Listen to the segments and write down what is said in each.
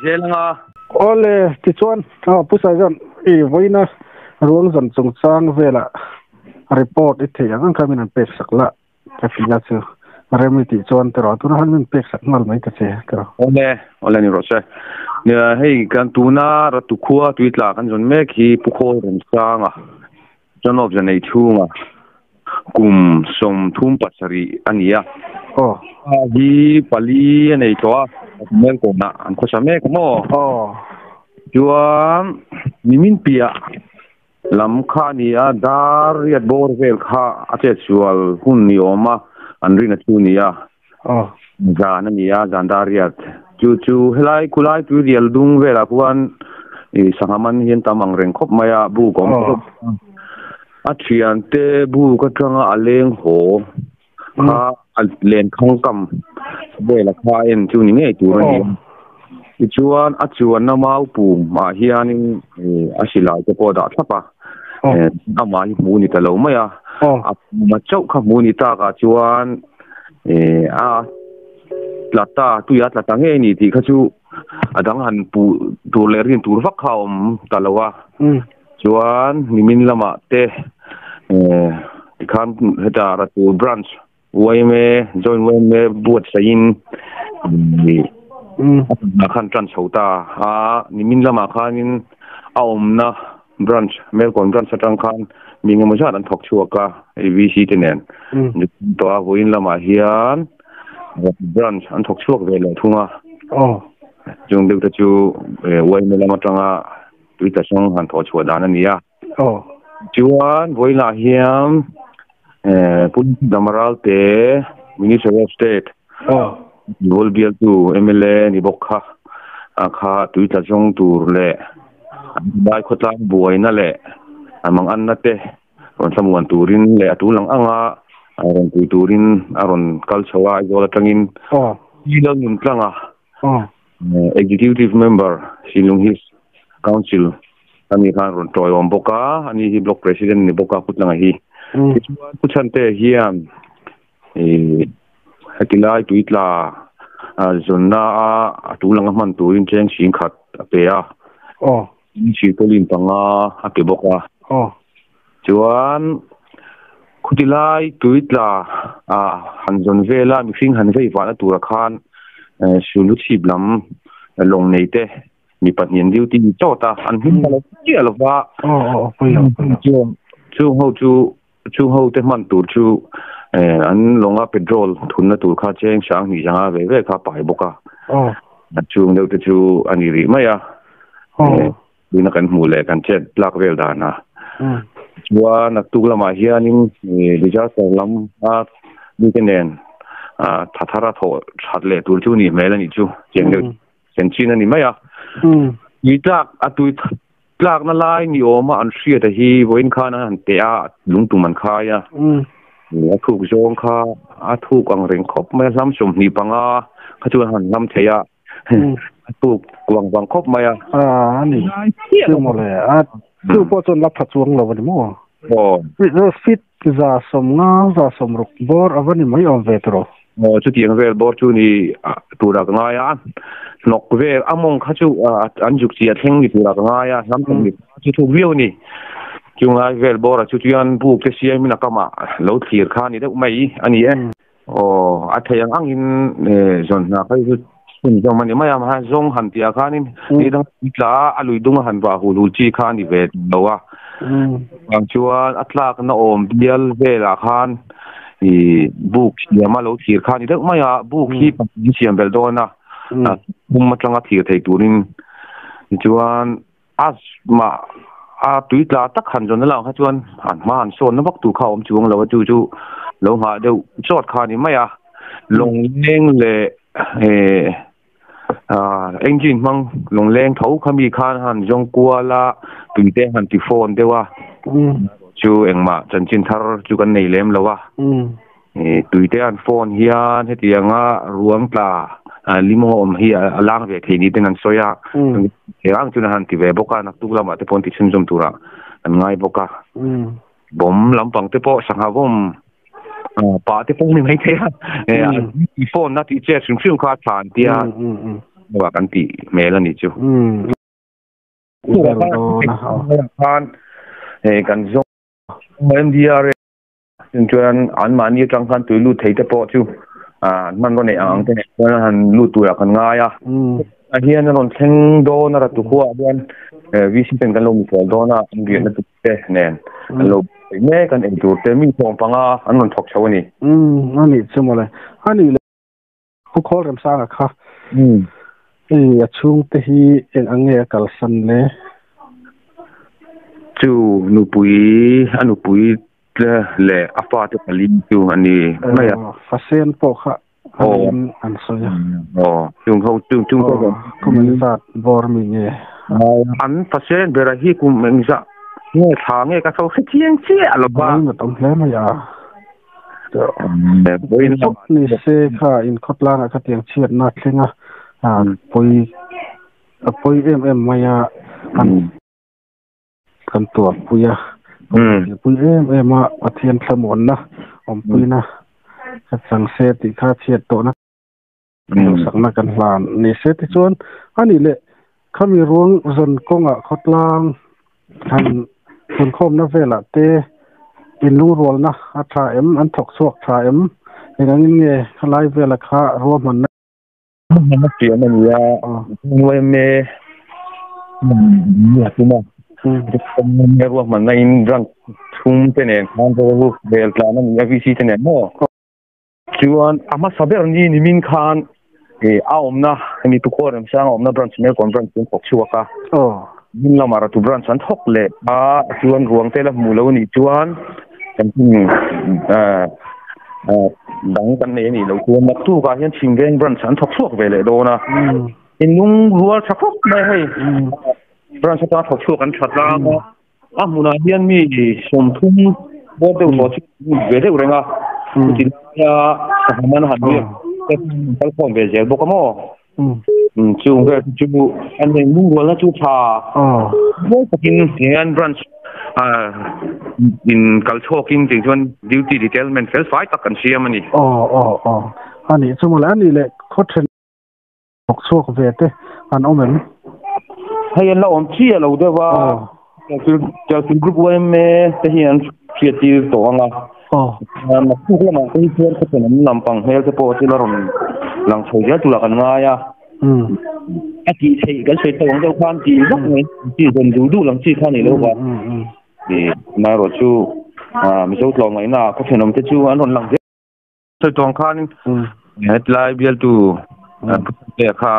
zel anga. Awle, tichuan Pu Saizan i vawiina ruang zan chungchang velah report i theih ang ang kha min han pek sak la ka ti a chu rem i tih chuan tiraw tunah khan min pek sak nghal mai ta che tiraw. Awle, awle ni rawh se. Nia hei kan tuna Ratu khua tuitla kan zawn mek hi Pu Khawl Remsanga Son of Zanei chhunga kum 37 a ni a. Aw. A hi pali a nei tawh a, Mel kawnah an khawsa mek a maw? Aw. Chuan nimin piah lam kha a ni a, dar riat bawr vel kha a chetsual hun ni awm a, an rin a chu ni a. Aw. Zan a ni a, zan dar riat. Chu chu helai khulai tuirial dung velah khuan ih sangha man hian tam ang reng khawp mai a, buk a awm khawp a. A thiante buk atanga a leng haw kha a len khang kam vela kha a en chu ni ngei tur a ni a. Tichuan a chuanna mau pum ah hianin ih a silai te pawh a dah thlap a, amah hi hmuh ni ta lo mai a. A puma chauh kha hmuh ni takah chuan ih a tla ta tuia tla ta ngei a ni tih kha chu a dang han puh tur leh rin tur vak kha a awm ta lo a. Chuan nimin lamah te tikhan heta Ratur branch yma joint yma buatsaihin a khan tan chho ta a, nimin lamah khanin a awmna branch Melkawn branch atang khan mi engemaw zat an thawk chhuak a VC te nen tawh a, vawiin lamah hian branch an thawk chhuak ve leh thung a, chung deuh te chu yma lam atanga Tui tla hrang han thawh chhuah dan a ni a. Aw. Chuan vawiinah hian Pu Damaral te Minister of State Aw. Vawl bialtu mla ni bawk kha a kha tui tla zawng tur leh lai khawtlang buaina leh a manganna te rawn thlamuan turin leh a tul ang anga rawn pui turin a rawn kal chho a Aizawl atangin Aw. Pi Lalnuntlanga Aw. Executive Member Shillong Hills Council ani khan rawn tawiawm bawk a, ani hi Block President a ni bawk a Kutlanga hi. Tichuan Pu Chhante hian ih heti lai tuitla zawnna a a tul anga hman turin cheng sing khat a pe a. Silpaulin panga a pe bawk a. Chuan khuti lai tui tla ah han zawn vel a mihring han vei vahna tura khan sulu chhip lam lawng nei te mi pahnih an duty ni chawt a an hming ta lo chiah lo va chung ho chu chung ho te hman tur chu an lawnga petrol thunna tur kha cheng sang hnih zanga ve ve kha pai bawk a chung deuh te chu a ni rih mai a. Tuna kan hmuh leh kan chet tlak vel dan a. Chuan naktuk lamah hianin disaster lam a mite nen tha thar a thawh that leh tur chu nih hmel a nih chu chiang deuh chen chin a ni mai a. Tui tlak a tui tlakna lai ni awma an hriat a hi vawiin khan an han teh a lungtum an khai a. A thuk zawng kha a thuk ang reng khawp mai a hlam 25 kha chuan han hlam thei a. A tuk kuang vang khawp mai a. A ani. Chu maw le. A chu pawh chuan la pha chuang lo a ni maw? Aw. Feet 150, 160 bawr a va ni mai awm ve tawh. Aw chutiang vel bawr chu ni turah ka ngai a. Hnawk vel a mawng kha chu an zuk chi a thleng ni turah ka ngai a. Hnam tam ni chu thuk viau a ni. Chunglai vel bawrah chu chuan buk te siamin a kamah lo thlir kha a ni deuh mai a ni e. Aw, a thei ang angin zawn hna kha hi chu chhun zawm a ni mai a, mahse zawng han tih ah khanin ni dang a tla a, a lui dung a han vah hul hul chi kha a ni ve lo a. Chuvang chuan a tlakna awm bial velah khan ih buk siam a lo thlir kha a ni deuh mai a, buk hi pahnih siam belh dawn a, pum atanga thlir thei turin tichuan A mah a tui tla tak han zawn na lang kha chuan an hma han sawn na vak tur kha a awm chuang lo a, chu chu lo nghah deuh chawt kha a ni mai a. Lawngleng leh eh engine hmang lawngleng tho kha mi khan han zawng kual a, tui te han ti fawn deuh a, chu engmah chanchin thar chu kan nei lem lo a. Tui te an phone hian hetianga ruang tla limawng a awm hi a lang ve thei ni ten an sawi a, heng ang chuan a han ti ve bawk a, naktuk lamah te pawh an ti chhunzawm turah an ngai bawk a. Bawm lampang te pawh sangha bawm pah te pawh ni mai thei a, phone na tih chet hrim hrim kha a tha an tia. Wa kan ti mel ani chu. Vel dawn a. Khan kan zo MDR chuan an mahni atang khan tui lut thei te pawh chu an hman rawn nei ang ang te nen chuan han lut turah kan ngai a. A hian a rawn thleng dawn a ratu khuaah hian VC ten kan lo misual dawn a, an riahna tur te nen an lo buai mek an ei tur te mi sawm panga an rawn thawk chho a ni. A nih chu mawle. A nih leh Pu Khawl Remsanga kha i a chhungte hi eng ang nge a kalsan le? Chu nupui a nupui leh a fate pali chu a ni mai a. Fasen pawh kha a niin an sawi a. Aw, chung ho chung chung te zawng. Kum engzat bawr mi nge? An fasen bera hi kum engzah nge thla nge ka hre chiang chiah lo va. A rinawt awm hle mai a. Chawp ni se kha inkhawtlangah kha tiang chhiatna thleng a, pawi a pawi em em mai a, kan kan tuarpui a, pui em em a, Pathian thlamuanna awmpuina ka chang se tih kha chhiat tawhna Duhsakna kan hlan ni se tichuan a nih leh khami ruang zawn kawngah khawtlang han hunkhawmna velah te inlungrualna a tha em, an thawk chhuak tha em, engangin nge khalai vela kha ruahmanna Ruahmanna siam a ni a, yma a tum a, ruahmanna in branch thum te nen khan rel tlan a ni a, VC te nen maw. Chuan a hmasa ber ni nimin khan a awmna hemi Pu Khaw Remsanga awmna branch Melkawn branch chu an thawk chhuak a. Hmun lamah Ratu branch an thawk leh a, chuan ruang te la hmuh lo anih chuan kan hun dang kan nei anih loh chuan naktukah hian Chhimveng branch an thawk chhuak ve leh dawn a. Inlung rual tha khawp mai hei branch atanga thawk chhuak an tha tlang a. A hmunah hian mi 30 bawr deuh tawh chu an lut ve deuh reng a, chuti laia sangha man han riak te an kal khawm ve zel bawk a maw? Chung vel te chu an nei lungrualna chu tha mawi takin hian branch in kal chhawkin tih chuan duty detailment fel fai tak an siam a ni. Aw aw aw a nih chu mawle a nih leh khaw then Thawk chhuak ve te an awm em? Hei an la awm chiah lo deuh a, Chalfilh Group yma te hi an hriat tir tawh ang a. Naktuk lamah te hi chuan khawchen an lampang hmel te pawh chu la rawn lang chho zel turah kan ngai a. A tih theih kan sawi tawh ang deuh khan tih vak mai chi zawn duh duh lam chi kha a ni lo va. Amaherawh chu Mizo tlawmngaihna ah khawchen awm te chu an rawn lang zel. Sawi tawng khanin hetlai bialtu Pu Thangtea kha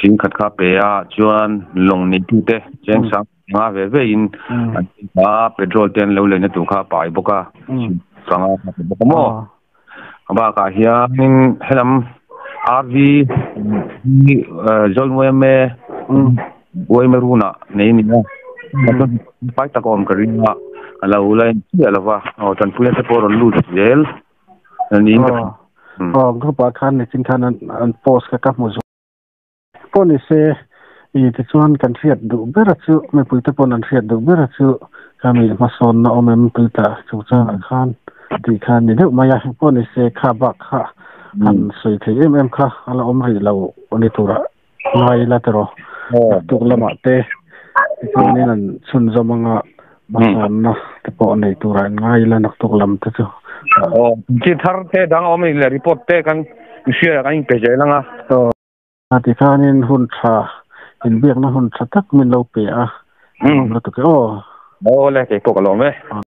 thing khat kha pe a, chuan lawng neitute cheng sang nga ve ve in an pe a, petrol te an lo leina tur kha a pai bawk a, panga kha pe bawk a maw. A bakah hianin helam RV hi Zawlnuai ame Uaima runah nei a ni a, pai tak a awm ka ring a, a lo la en chiah lo va, aw Tanpuia te pawh a rawn lut zel a niin ka hria. Aw group ah khan nichin khan an post kha ka hmu zual. Pawh ni se i tichuan kan hriat duh ber a chu mipui te pawn an hriat duh ber a chu khami hmasawnna awm em tuitla chungchangah khan tih kha ni deuh mai a, pawh ni se kha bak kha han sawi thei em em kha a la awm rih lo ni turah Ngai ila tiraw naktuk lamah te tichuanin an chhunzawm anga hmasawnna te pawh nei turah in ngai ila naktuk lam te chu. Aw chi thar te dang a awm a ni le report te kan hria kan inpe zel anga. Aw tikhanin hun tha inbiakna hun tha tak min lo pe a, a nuam lutuk e aw. Aw le keipawh ka lawm e.